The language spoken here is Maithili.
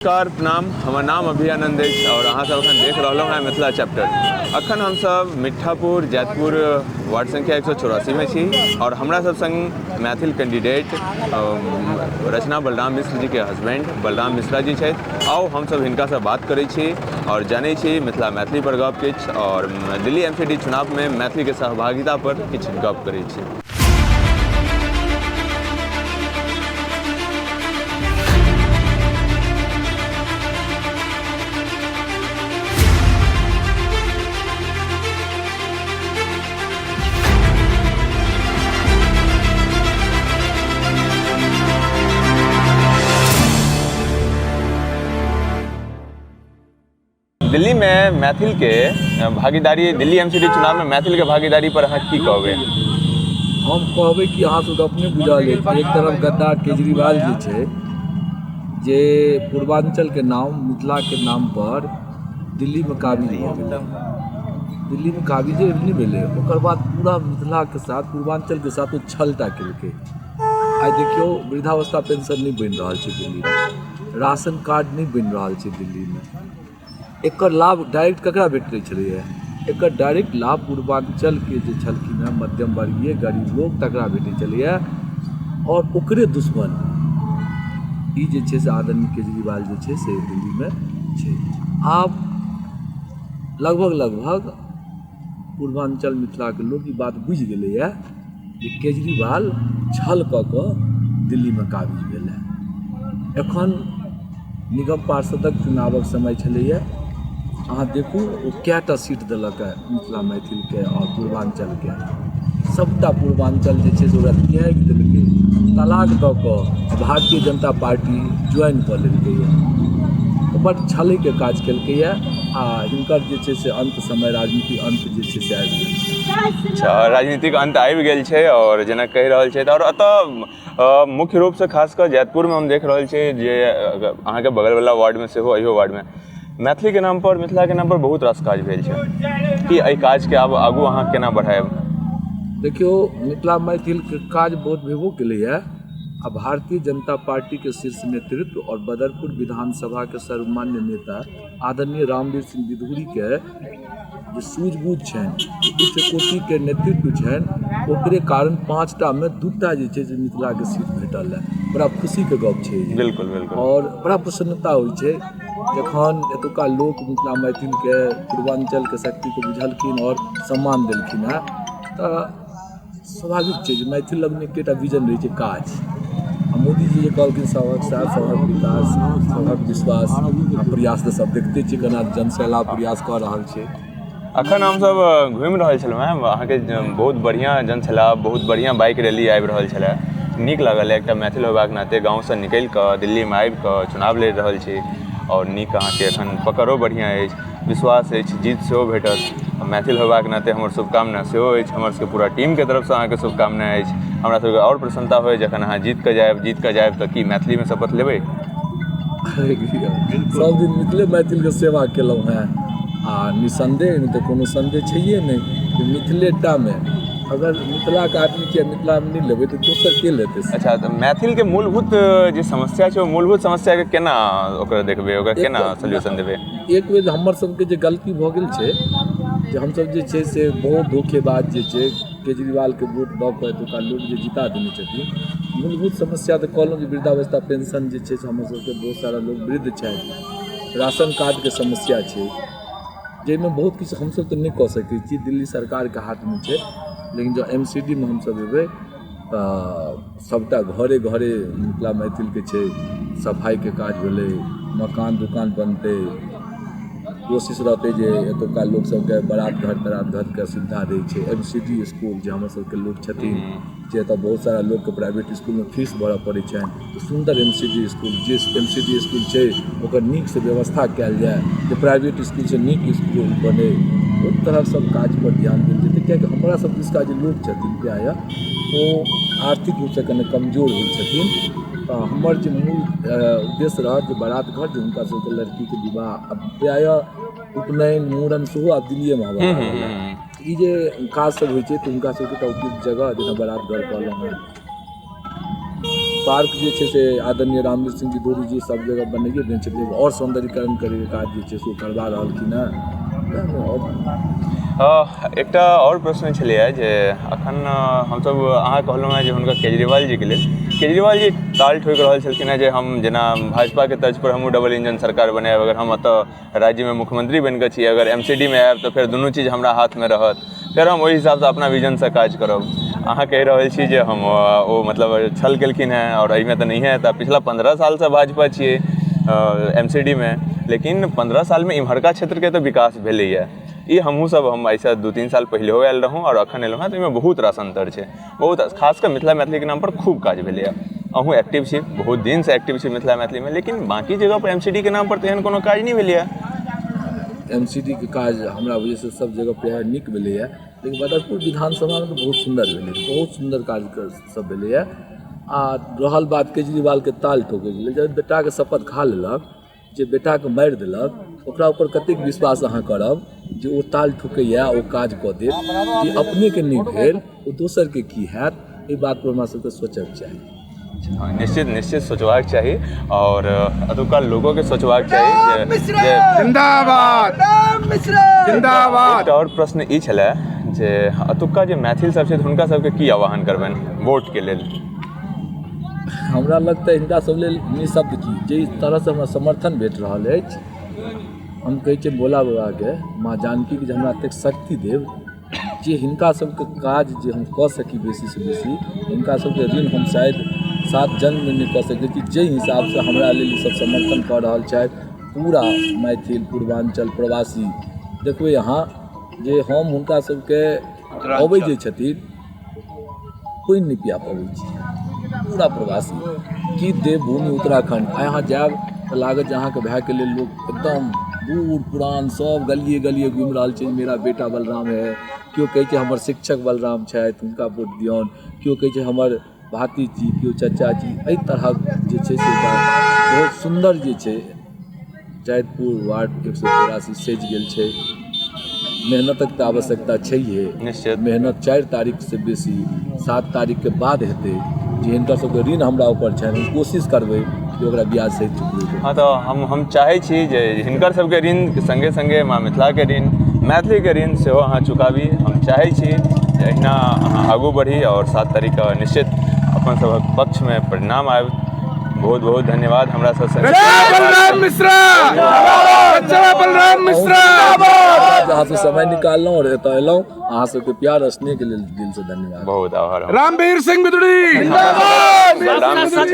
नमस्कार प्रणाम, हमर नाम अभी आनंद अछि और अहाँ सब अखन देख रहलहुँ हैं मिथिला चैप्टर। अखन हमसब मिट्ठापुर जैतपुर वार्ड संख्या 184 में छी और हमरा सब संग मैथिल कैंडिडेट रचना बलराम मिश्र जी के हस्बैंड बलराम मिश्रा जी छथि। आउ हमसब हिनका से बात करै छी और जानै छी मिथिला मैथिली पर गप किछु और दिल्ली एमसीडी चुनाव में मैथिली के सहभागिता पर किछु गप करै छी। दिल्ली में मैथिल के भागीदारी, दिल्ली एमसीडी चुनाव में मैथिल के भागीदारी पर अहाँ की कहबै? हम कहबै कि अहाँ सबके अपने बुझल अछि, एक तरफ गद्दार केजरीवाल जे छै जे पूर्वांचलके नाम मिथिलाके नाम पर दिल्लीमे काबिज भऽ गेलै। दिल्लीमे काबिजे नहि भेलै, ओकर बाद पूरा मिथिलाके साथ पूर्वांचलके साथ ओ छलटा केलकै। आइ देखियौ वृद्धावस्था पेंशन नहि बनि रहल छै दिल्लीमे, राशन कार्ड नहि बनि रहल छै दिल्लीमे। एकर लाभ डायरेक्ट ककरा भेटै छलैए? एकर डायरेक्ट लाभ पूर्वांचलके जे छलखिन हेँ मध्यम वर्गीय गरीब लोक तकरा भेटै छलैए आओर ओकरे दुश्मन ई जे छै से आदरणीय केजरीवाल जे छै से दिल्लीमे छै। आब लगभग लगभग पूर्वांचल मिथिलाके लोक ई बात बुझि गेलैए जे केजरीवाल छल कऽ कऽ दिल्लीमे काबिज भेल हँ। एखन निगम पार्षदक चुनावक समय छलैए, अहाँ देखू ओ कएटा सीट देलक हँ मिथिला मैथिलके आओर पूर्वांचलके। सभटा पूर्वांचल जे छै से ओकरा त्यागि देलकै, तलाक दऽ कऽ भारतीय जनता पार्टी ज्वाइन कऽ लेलकैए। बड्ड छलैके काज केलकैए आ हिनकर जे छै से अन्त समय राजनीतिक अन्त जे छै से आबि गेल छै। अच्छा, राजनीतिक अन्त आबि गेल छै और जेना कहि रहल छथि। और एतऽ मुख्य रूपसँ खास कऽ जैतपुरमे हम देख रहल छियै जे अहाँके बगलवला वार्डमे सेहो, इहो वार्डमे मैथिलीके नामपर मिथिलाके नामपर बहुत रास काज भेल छै। कि एहि काजके आब आगू अहाँ केना बढ़ायब? देखियौ, मिथिला मैथिलके काज बहुत भेबो केलैए आ भारतीय जनता पार्टीके शीर्ष नेतृत्व आओर बदरपुर विधानसभाके सर्वमान्य नेता आदरणीय रामवीर सिंह बिधूरीके जे सूझबूझ छनि, उच्च कोटिके नेतृत्व छनि, ओकरे कारण 5टामे 2टा जे छै से मिथिलाके सीट भेटल हँ। बड़ा खुशीके गप छै। बिल्कुल बिल्कुल। आओर बड़ा प्रसन्नता होइ छै जखन एतुका लोक मिथिला मैथिलके पूर्वांचलके शक्तिके बुझलखिन आओर सम्मान देलखिन हँ। तऽ स्वाभाविक छै जे मैथिल लगमे एकेटा विजन रहै छै, काज। आ मोदीजी जे कहलखिन सभक साथ सभक विकास सभक विश्वास, आ प्रयास तऽ सब देखते छियै केना जनसैलाब प्रयास कऽ रहल छै। अखन हमसब घुमि रहल छलहुँ हेँ, अहाँके बहुत बढ़िआँ जनसैलाब, बहुत बढ़िआँ बाइक रैली आबि रहल छलै। नीक लागल। एकटा मैथिल होयबाक नाते गाँवसँ निकलि कऽ दिल्लीमे आबि कऽ चुनाव लड़ि रहल छी आओर नीक अहाँके एखन पकड़ो बढ़िआँ अछि, विश्वास अछि जीत सेहो भेटत। मैथिल होयबाक नाते हमर शुभकामना सेहो अछि, हमर सबके पूरा टीमके तरफसँ अहाँके शुभकामना अछि। हमरा सबके आओर प्रसन्नता होय जखन अहाँ जीत कऽ जायब। जीत कऽ जायब तऽ की मैथिलीमे शपथ लेबै? सब दिन मिथिले मैथिलके सेवा केलहुँ हेँ आ निसन्देह एहिमे तऽ कोनो सन्देह छैहे नहि जे मिथिलेटामे अगर मिथिलाके आदमी छियै, मिथिलामे नहि लेबै तऽ दोसर के लेतै? अच्छा, तऽ मैथिलके मूलभूत जे समस्या छै, ओ मूलभूत समस्याके केना ओकरा देखबै, ओकरा केना सोल्यूशन देबै? एक बेर हमर सबके जे गलती भऽ गेल छै जे हमसब जे छै से बहुत धोखेबाज जे छै केजरीवालके वोट दऽ कऽ एतुका लोक जे जिता देने छथिन। मूलभूत समस्या तऽ कहलहुँ जे वृद्धावस्था पेंशन जे छै से हमर सबके बहुत सारा लोक वृद्ध छथि, राशन कार्डके समस्या छै, जाहिमे बहुत किछु हमसब तऽ नहि कऽ सकै छी, दिल्ली सरकारके हाथमे छै। लेकिन जँ एम सी डी मे हमसब एबै तऽ सबटा घरे घरे मिथिला मैथिलके छै, सफाइके काज भेलै, मकान दुकान बनतै, कोशिश रहतै जे एतुका लोक सबके बारात घर तरात घरके सुविधा दै छै। एम सी डी इसकुल जे हमर सबके लोक छथिन जे एतऽ बहुत सारा लोकके प्राइवेट इसकुलमे फीस भरऽ पड़ै छनि, तऽ सुन्दर एम सी डी इसकुल, जे एम सी डी इसकुल छै ओकर नीकसँ व्यवस्था कयल जाय जे प्राइवेट इसकुलसँ नीक इसकुल बनै। ओहि तरहक सब काजपर ध्यान देल जेतै, किएकि हमरा सब दिसका जे लोक छथिन प्रायः ओ आर्थिक रूपसँ कने कमजोर होइ छथिन। तऽ हमर जे मूल उद्देश्य रहत जे बारात घर जे हुनका सबके लड़कीके विवाह प्रायः उपनयन मूड़न सेहो आब दिल्लिएमे होबऽ लागल हँ। ई जे काज सब होइ छै तऽ हुनका सबके एकटा उपयुक्त जगह जेना बारात घर कहलहुँ हेँ। पार्क जे छै से आदरणीय रामवीर सिंह जी धुरी जी सब जगह बनैए देने छथिन, आओर सौन्दर्यीकरण करैके काज जे छै से ओ करबा रहलखिन हँ। एकटा आओर प्रश्न छलैए जे अखन हमसभ अहाँ कहलहुँ हेँ जे हुनका केजरीवाल जीके लेल केजरीवाल जी ताल ठोकि रहल छलखिन हेँ जे हम जेना भाजपाके तर्जपर हमहूँ डबल इंजन सरकार बनायब, अगर हम एतऽ राज्यमे मुख्यमंत्री बनि कऽ छी, अगर MCD मे आयब तऽ फेर दुनू चीज हमरा हाथमे रहत, फेर हम ओहि हिसाबसँ अपना विजनसँ काज करब। अहाँ कहि रहल छी जे हम ओ मतलब छल केलखिन हेँ आओर एहिमे तऽ नहिए हेता। पिछला 15 सालसँ भाजपा छियै MCD मे, लेकिन 15 सालमे इम्हरका क्षेत्रके तऽ विकास भेलैए। ई हमहूँ सब हम एहिसँ 2-3 साल पहिलेहो आयल रहौँ आओर अखन एलहुँ हेँ, तऽ ओहिमे बहुत रास अन्तर छै। बहुत खास कऽ मिथिला मैथिलीके नामपर खूब काज भेलैए। अहूँ एक्टिव छी, बहुत दिनसँ एक्टिव छी मिथिला मैथिलीमे, लेकिन बाँकी जगहपर MCD के नामपर तऽ एहन कोनो काज नहि भेलैए। MCD के काज हमरा बुझैसँ सब जगह प्रायः नीक भेलैए, लेकिन बदरपुर विधानसभामे तऽ बहुत सुन्दर भेलै, बहुत सुन्दर काज सब भेलैए। आ रहल बात केजरीवालके ताल ठोकैके लेल, जब बेटाके शपथ खा लेलक, जे बेटाके मारि देलक, ओकरा ऊपर कतेक विश्वास अहाँ करब जे ओ ताल ठोकैए, ओ काज कऽ देत। जे अपनेके नहि भेल ओ दोसरके की हैत, एहि बातपर हमरा सबके सोचऽके चाही। निश्चित निश्चित सोचबाक चाही आओर एतुका लोकोके सोचबाक चाही जे जिंदाबाद जिंदाबाद। एकटा आओर प्रश्न ई छलै जे एतुका जे मैथिल सब छथि हुनका सबके की आह्वान करबनि वोटके लेल? हमरा लग तऽ हिनका सब लेल निःशब्द की, जाहि तरहसँ हमरा समर्थन भेट रहल अछि, हम कहै छियनि भोला बाबाके, माँ जानकीके, जे हमरा एतेक शक्ति देब जे हिनका सबके काज जे हम कऽ सकी बेसीसँ बेसी। हिनका सबके ऋण हम शायद 7 जन्ममे नहि कऽ सकै छी, जाहि हिसाबसँ हमरा लेल ईसब समर्थन कऽ रहल छथि। पूरा मैथिल पूर्वाञ्चल प्रवासी देखबै अहाँ जे हम हुनका सबके अबै जे छथिन पानि नहि पिया पबै छी। पूरा प्रवासी की देवभूमि उत्तराखण्ड, आइ अहाँ जायब तऽ लागत जे अहाँके भायके लेल लोक एकदम बूढ़ पुरान सब गलिए गलिए घुमि रहल छै, मेरा बेटा बलराम है। केओ कहै छै हमर शिक्षक बलराम छथि, हुनका वोट दियौन। केओ कहै छै हमर भातीजी, केओ चाचा जी। एहि तरहक जे छै से बहुत सुन्दर जे छै जैतपुर वार्ड 184 सजि गेल छै। मेहनतक तऽ आवश्यकता छैहे। निश्चित मेहनत 4 तारीख से बेसी 7 तारीखके बाद हेतै। जे हिनकर सबके ऋण हमरा ऊपर छनि, हम कोशिश करबै जे ओकरा ब्याज सहित चुकबै। हँ, तऽ हम चाहै छी जे हिनकर सबके ऋण सङ्गे सङ्गे माँ मिथिलाके ऋण, मैथिलीके ऋण सेहो अहाँ चुकाबी। हम चाहै छी जे अहिना अहाँ आगू बढ़ी आओर 7 तारीखके निश्चित अपन सभक पक्षमे परिणाम आबि। बहुत बहुत धन्यवाद हमरा सबसँ। बलराम मिश्रा, बलराम मिश्रा। अहाँ से समय निकाललहुँ और एतऽ एलहुँ, अहाँ सबके प्यार स्नेह के लेल दिल से धन्यवाद। बहुत आभार। रामवीर सिंह बिदुड़ी। बलराम मिश्रा।